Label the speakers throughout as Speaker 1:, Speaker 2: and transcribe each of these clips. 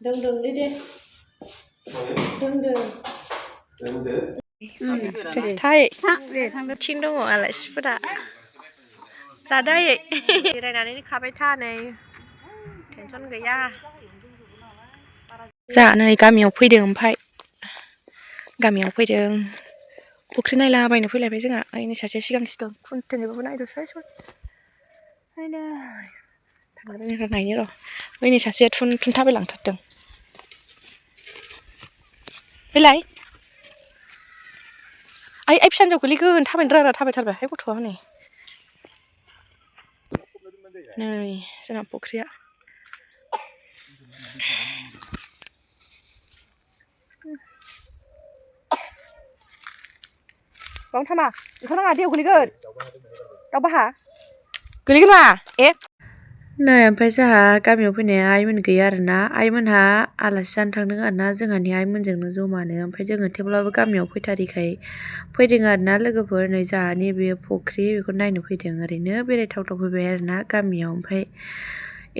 Speaker 1: Đừng đi đi. Đừng. Thay Ching dong आलासिफोरा जादायै बेरायनानै खाबाय था नै टेनसन गैया जा नै गामियाव फैदों ओमफ्राय गामियाव फैदों फुख्रि नायलाबायनो फैलायबाय जोंहा ओइनै सासे सिगां खुन्थेनोबो नायदोंसै नायनो थांनो नायनो र' ओइनै सासेया थुन थाबायलांथारदों फैलाय आइ फिसा हिनजाव गोलैगोन थाबायनो थाबायथारबाय हाय गथ'आ हनै नै जोंना फुख्रिया बावनो थामा ओंखारनाङा दैयाव गोलैगोन दाउ बाहा गोलैगोन मा नै ओमफ्राय जोंहा गामियाव फैनाया आइमोन गैया आरोना आइमोनहा आलासि जानो थांदों आरोना जोंहानि आइमोनजोंनो जमानो ओमफ्राय जोङो थेवब्लाबो गामियाव फैथारिखाय फैदों आरोना लोगोफोर नै जोंहानि बे फुख्रि बेखौ नायनो फैदों ओरैनो बेरायथावथाव फैबाय आरोना गामियाव ओमफ्राय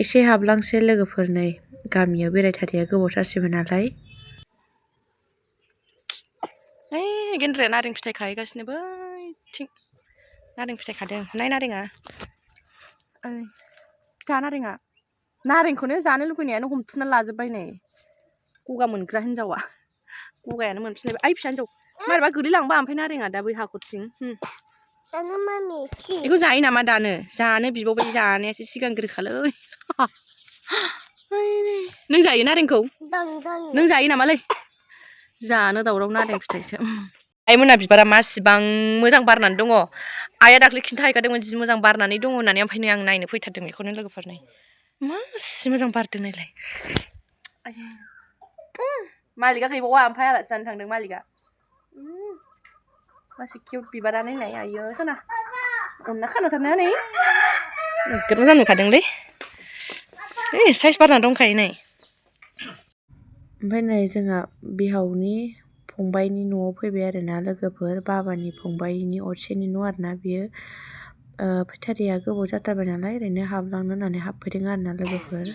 Speaker 1: एसे हाबलांसै लोगोफोर नै गामियाव बेरायथारिया गोबावथारसैमोन नालाय ओइ गेन्द्राया नारें फिथाइ खाहैगासिनो बैथिं नारें फिथाइ खादों नाय नारेङा फिथा नारेंखौनो जानो लुगैनायानो हमथुमना लाजोब्बाय नै गगा मोनग्रा हिनजावा गगायानो मोनफिनलायबाय आइ फिसा हिनजाव मारैबा गोलैलांबा ओमफ्राय नारेङा दा बै हाखरथिं बेखौ जायो नामा दानो जानो बिबावबाय जानायासो सिगांग्रोखालै नों जायो नारेंखौ नों जायो नामालै जानो दावराव नारें फिथाइसो आइमोना बिबारा मासिबां मोजां बारनानै दङ आइया दाख्लै खिन्थाहैखादोंमोन जि मोजां बारनानै दङ होननानै ओमफ्राय नै आं नायनो फैथारदों बेखौनो लोगोफोर नै मासि मोजां बारदों नायलाय मालिकआ गैबावा ओमफ्राय आलासि जानो थांदों मालिकआ मासि किउट बिबारा नायनाय आइयो सना अनना खानोथारना नै नोगोद मोजां नुखादोंलै साइज बारनानै दंखायो नै ओमफ्राय नै जोंहा बिहावनि फंबाइनि न'आव फैबाय आरोना लोगोफोर बाबानि फंबाइनि असेनि न' आरोना बियो फैथारिया गोबाव जाथारबाय नालाय ओरैनो हाबलांनो होननानै हाबफैदों आरोना लोगोफोर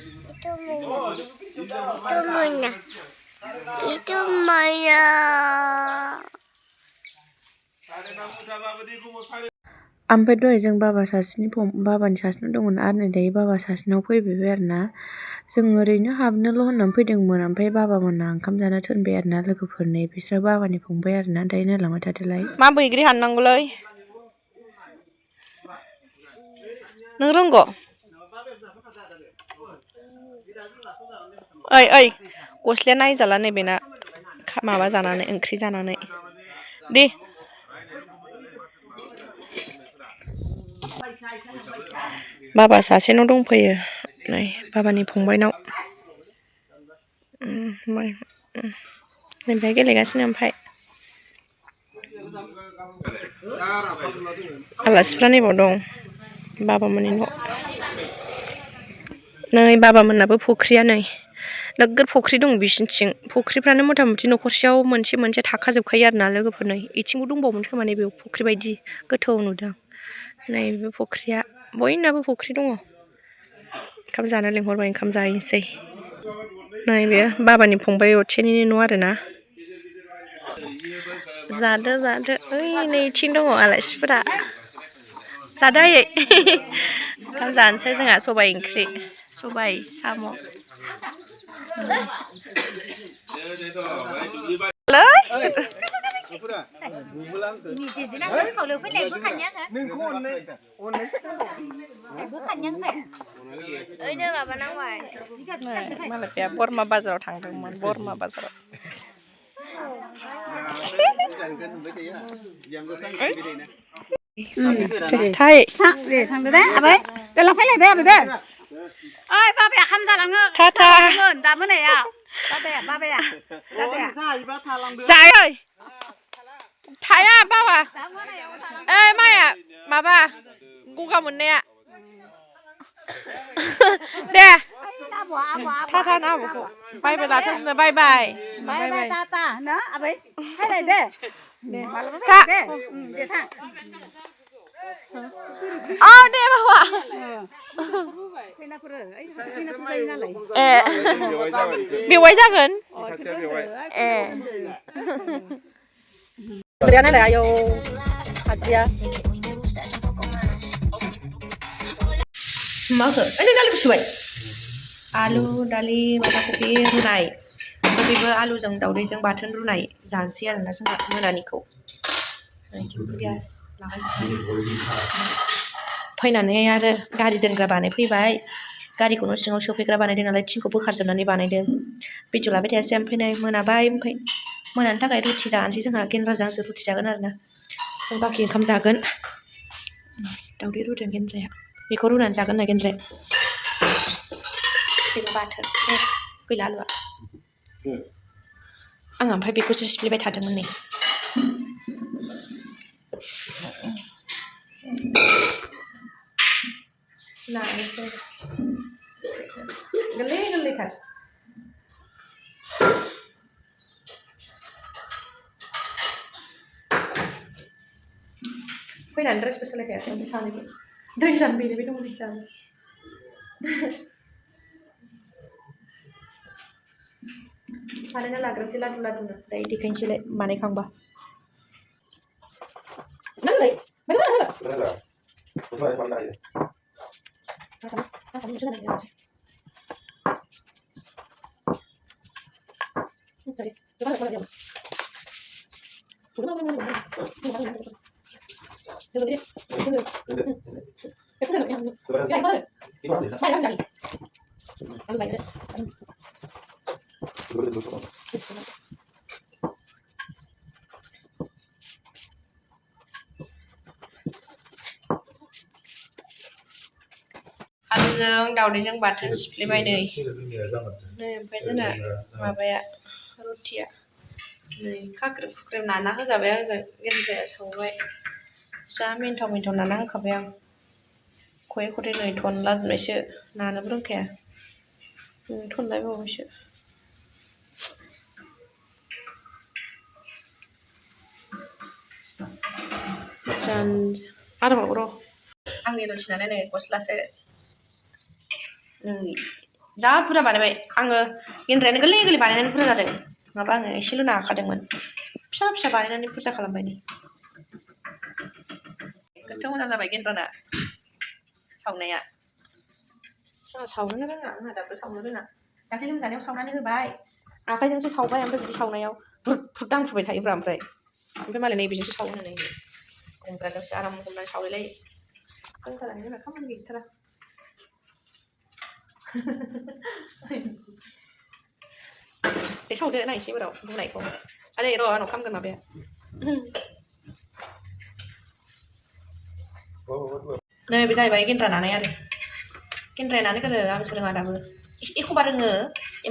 Speaker 1: ओमफ्राय दहाय जों बाबानि सासेनाव दंमोन आरो नै दायो बाबा सासेनाव फैबाय आरोना जों ओरैनो हाबनोल' होननानै फैदोंमोन ओमफ्राय बाबामोनहा ओंखाम जानो थिनबाय आरोना लोगोफोर नै बिस्रा बाबानि फंबाय आरोना दायो नायलांबाय थादोलाय मा बैग्रि हाननांगौलै नों रोंगौ ओइ गस्लाया नायजाला नैबेना माबा जानानै ओंख्रि जानानै दे बाबा सासेनाव दंफैयो नै बाबानि फंबायनाव बेहाय गेलेगासिनो ओमफ्राय आलासिफ्रा नैबाव दं बाबामोननि न' नै बाबामोननाबो फुख्रिया नै नोगोद फुख्रि दं बिसिनिथिं फुख्रिफ्रानो मथा मथि न'खरसेयाव मोनसे थाखाजोबखायो आरोना लोगोफोर नै इथिंबो दंबावोमोन खोमा नै बेयाव फुख्रि बायदि गोथौ नुदों नै बे फुख्रिया बयनाबो फुख्रि दङ ओंखाम जानो लिंहरबाय ओंखाम जाहैनोसै नै बे बाबानि फंबाय असेनिनि न' आरोना जादो ओइ नैथिं दङ आलासिफोरा जादो आयै ओंखाम जानोसै जोंहा सबाइ ओंख्रि सबाइ साम' मालाय बरमा बाजाराव थांदोंमोन बरमा बाजाराव थाय दे थांदो दे आबै दे लांफैलाय दे आबै दे ओइ बाबाया ओंखाम जालाङो दा मोनायाव बाबाया जायो थाया बाबा ओइ माया माबा गगा मोननाया दे थाथा ना आब'खौ बायबाय लाथारसनो बाय टाटा ना आबै फैलाय दे मालाबा फैलाय दे थां deh bawa. Bewai jagon. Adriana lah, ayo. Adria. Mau ini dali suai. Alu, dali, mata kopi runai. Kopiबो आलुजों दावदैजों बाथोन रुनाय जानोसै आरोना जोंहा मोनानिखौ. पियास फैनानै आरो गारि दोनग्रा बानायफैबाय. गारिखौ न' सिङाव सोफैग्रा बानायदों नालाय थिंखौ बोखारजोबनानै बानायदों. भिडिअ लाबाय थायासै ओमफ्राय मोनाबाय ओमफ्राय मोनानि थाखाय रुटि जानोसै जोंहा गेन्द्राजों आंजों रुटि जागोन आरोना. बाखि ओंखाम जागोन. दावदै रुदों गेन्द्राया. बेखौ रुनानै जागोन ना गेन्द्राया. बेबो बाथोन. गैला आलुआ. आं ओमफ्राय बेखौसो सिफ्लेबाय थादोंमोन नै. नायनोसै. गोरलै गोरलैथार. फैनानै ड्रेसबो सोलायखायाखै ओमफ्राय सानैबो. ड्रेसानो बेनोबो दंमोन दाबो. बानायना लाग्रोनोसै लादु लादुनो दायो देखायनोसैलाय बानायखांबा. आलुजों दावदैजों बाथोन सिफ्लेबाय नै ओमफ्राय जोंना माबाया रुटिया नै खाख्रेब खुख्रेब नाना होजाबाय आंजों गेन्द्राया सावबाय जा मिन्थाव मिन्थाव नाना होखाबाय आं खये खथे नै थनलाजोबनायसो नानोबो रोंखाया थनलायबावबायसो जान आरोबाव र' आंनि रुटिनानै नै गस्लासो जा बुरजा बानायबाय आङो गेन्द्रायानो गोरलै गोरलै बानायनानै बुरजा जादों नङाबा आङो एसेल' नाखादोंमोन फिसा फिसा बानायनानै बुरजा खालामबाय नै गोथाव मोजां जाबाय गेन्द्राना सावनाया जोंहा सावनोनो रोङा आंहा दाबो सावनो रोङा दाख्लै लोमजानायाव सावनानै होबाय आखाइजोंसो सावबाय ओमफ्राय बिदि सावनायाव बुद बुद दांफुबाय थायोब्रा ओमफ्राय मालाय नैबेजोंसो सावो नै हमग्राजोंसो आराम हमनानै सावलायलायो रोंथारानो जोंना खामानि गैथारा दे सावदो नायसै एबाराव बुंनायखौ आरे र' आंनाव खामगोन माबाया नै बे जाहैबाय गेन्द्रा नानाय आरो गेन्द्राया नानो गोरो आंसो रोङा दाबो एखमबा रोङो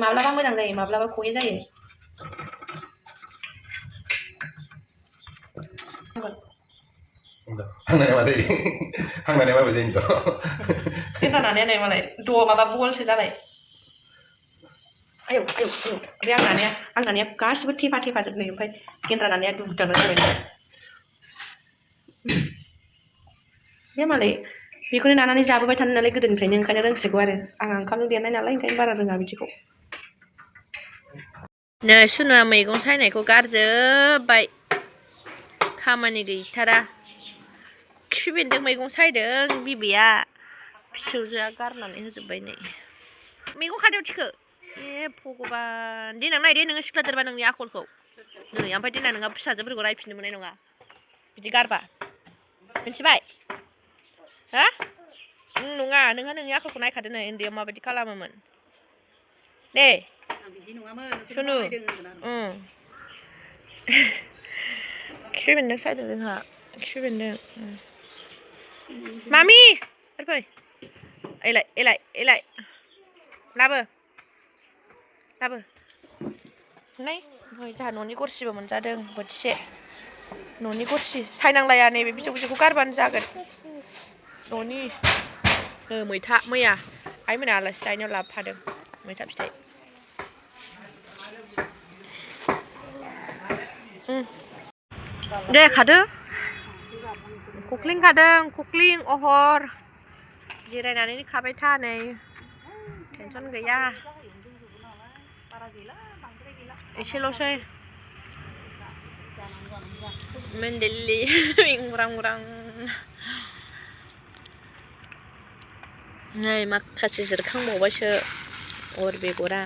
Speaker 1: माब्लाबा मोजां जायो माब्लाबा खहे जायो गेन्द्रा नानाया नै मालाय माबा बलसो जाबाय आयौ आयौ आयौ बे आं नानाया गासिबो थेफा थेफाजोब नै ओमफ्राय गेन्द्रा नानाया दुगदागदा जाबाय बे मालाय बेखौनो नानानै जाबोबाय थानो नालाय गोदोनिफ्रायनो ओंखायनो रोंसिगौ आरो आंहा ओंखामजों देरनाय नालाय ओंखायनो बारा रोङा बिदिखौ नै सुनुआ मैगं सायनायखौ गारजोब्बाय खामानि गैथारा खिफि बेन्दों मैगं सायदों बिबैया फिसौजोआ गारनानै होजोब्बाय नै मैगं खादायाव थिखो ए भगबान देनां नायदे नोङो सिख्ला देरबा नोंनि आखलखौ नै ओमफ्राय देनां नोंहा फिसाजोफोरखौ रायफिननो मोननाय नङा बिदि गारबा मिथिबाय हा नङा नोंहा नोंनि आखलखौ नायखादो नै उन्दैयाव माबायदि खालामोमोन दे सुनु खिफि बेन्दों सायदों जोंहा खिफि बेन्दों मामि ओरै फै एलाय एलाय एलाय लाबो लाबो नै जोंहा न'नि गरसिबो मोनजादों बोथिसे न'नि गरसि सायनांलाया नैबे बिजौ बिजौखौ गारबानो जागोन न'नि मैथा मैया आइमोना आलासि जाहैनायाव लाबोफादों मैथा फिथाइ दे खादो खख्लिं खादों खख्लिं अहर जिरायनानै खाबाय था नै टेनसन गैया एसेल'सै मेन्डेलि इंरां उरां नै माखासे जिरखांबावबायसो अर बेगरा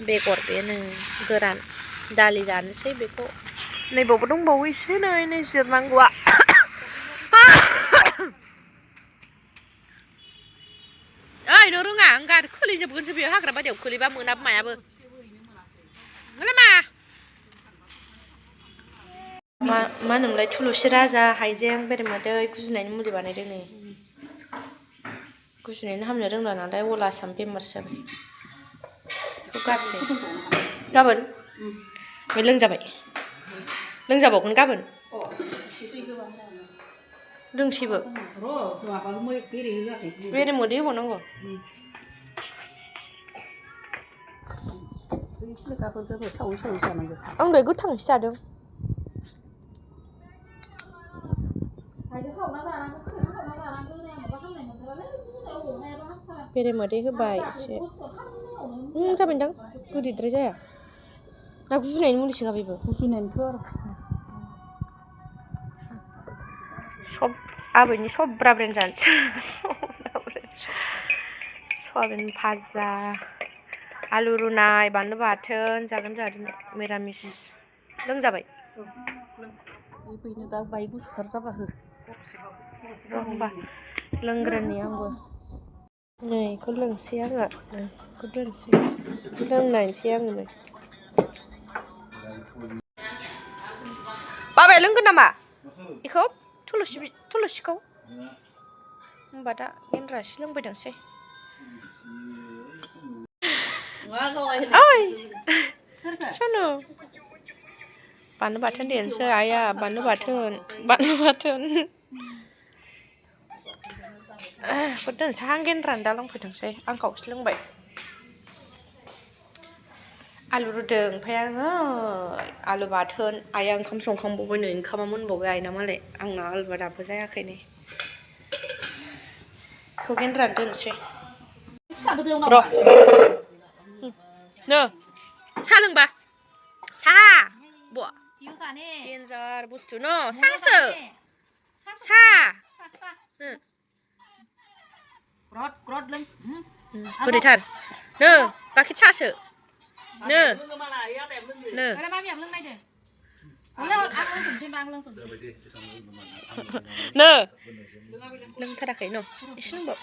Speaker 1: बेगर बेनो गोरान दालि जानोसै बेखौ नैबावबो दंबावो एसे नै जिरनांगौआ ओइ नो रोङा आं गारि खोलैजोबगोनसो बेयो हाग्रा बारियाव खोलैबा मोनाबो मायाबो नोंलाय मा होनोमोनलाय थुलुसि राजा हाइजें बेरेमोदै गुजुनायनि मुलि बानायदों नै गुजुनायनि हामनो रोंला नालाय अल आसाम बेमारसो जाबाय बेखौ गारसै गाबोन बे लोंजाबावगोन गाबोन लोंसैबो बेरेमोदै होबावनांगौ आं दहाय गोथांसो जादों बेरेमोदै होबाय एसे जाबायदां गोदैद्राय जाया ना गुजुनायनि मुलिसोखा बेबो गुजुनायनिथ' आरो सब आबैनि सबब्रा ब्रेन जानोसै सयाबिन भाजा आलु रुनाय बानलु बाथोन जागोन जोंहा दिनै मिरामिस लोंजाबाय दा बाय गुसुथार जाबा हो होमबा लोंग्रोनि आंबो नै बेखौ लोंसै आङो बेखौ दोनसै लोंनायसै आङो नै बाबाया लोंगोन नामा बेखौ थुलुसिखौ होमबा दा गेन्द्रा एसे लोंफैदोंसै ओइ सनु बानलु बाथोन देनोसै आइया बानलु बाथोन दोनसै आं गेन्द्रानो दा लोंफैदोंसै आं खावसे लोंबाय आलु रुदों ओमफ्राय आङो आलु बाथोन आइया ओंखाम संखांबावबाय नै ओंखामा मोनबावबाय आइना मालाय आंना आलुवा दाबो जायाखै नै बेखौ गेन्द्रानो दोनसै र' नो साहा लोंबा साहा बुवा डेन्जार बुस्थु न साहासो साहा गोदैथार नो गाइखेर साहासो नो लोंथाराखै न एसे लोंबाव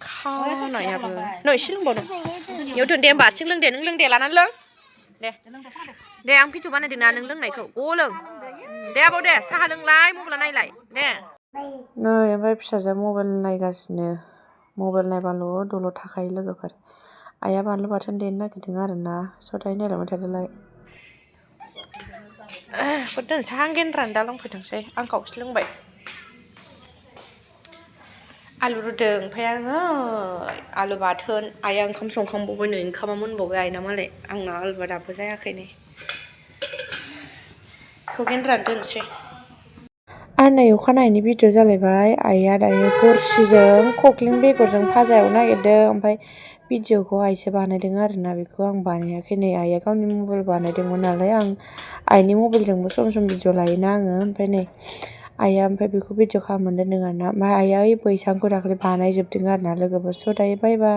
Speaker 1: खानायाबो न एसे लोंबाव बेयाव दोन दे होमबा हारसिं लों दे नों लों दे लानानै लों दे आं भिडिअ बानायदों ना नों लोंनायखौ लों दे आबौ दे साहा लोंलाय मबाइल नायलाय दे नै ओमफ्राय फिसाजोआ मबाइल नायगासिनो मबाइल नायबाल' दलर थाखायो लोगोफोर आइया बानलु बाथोन देनो नागिरदों आरोना सदाय नायलांबाय थादोलाय दोनसै आं गेन्द्रानो दा लोंफैदोंसै आं खावसे लोंबाय आलु रुदों ओमफ्राय आङो आलु बाथोन आइया ओंखाम संखांबावबाय नै ओंखामा मोनबावबाय आइना मालाय आंना आलुवा दाबो जायाखै नै बेखौ गेन्द्रानो दोनसै आरो नै अखानायैनि भिडिअ जालायबाय आइया दायो गरसिजों खख्लिं बेगरजों भाजा एवनो नागिरदों ओमफ्राय भिडिअखौ आइसो बानायदों आरोना बेखौ आं बानायाखै नै आइया गावनि मबाइल बानायदोंमोन नालाय आं आइनि मबाइलजोंबो सम सम भिडिअ लायोना आङो ओमफ्राय नै आइया ओमफ्राय बेखौ भिडिअ खालामनो दोनदों आरोना ओमफ्राय आइया बैसांखौ दाखालि बानायजोबदों आरोना लोगोफोर स' दायो बाय बाय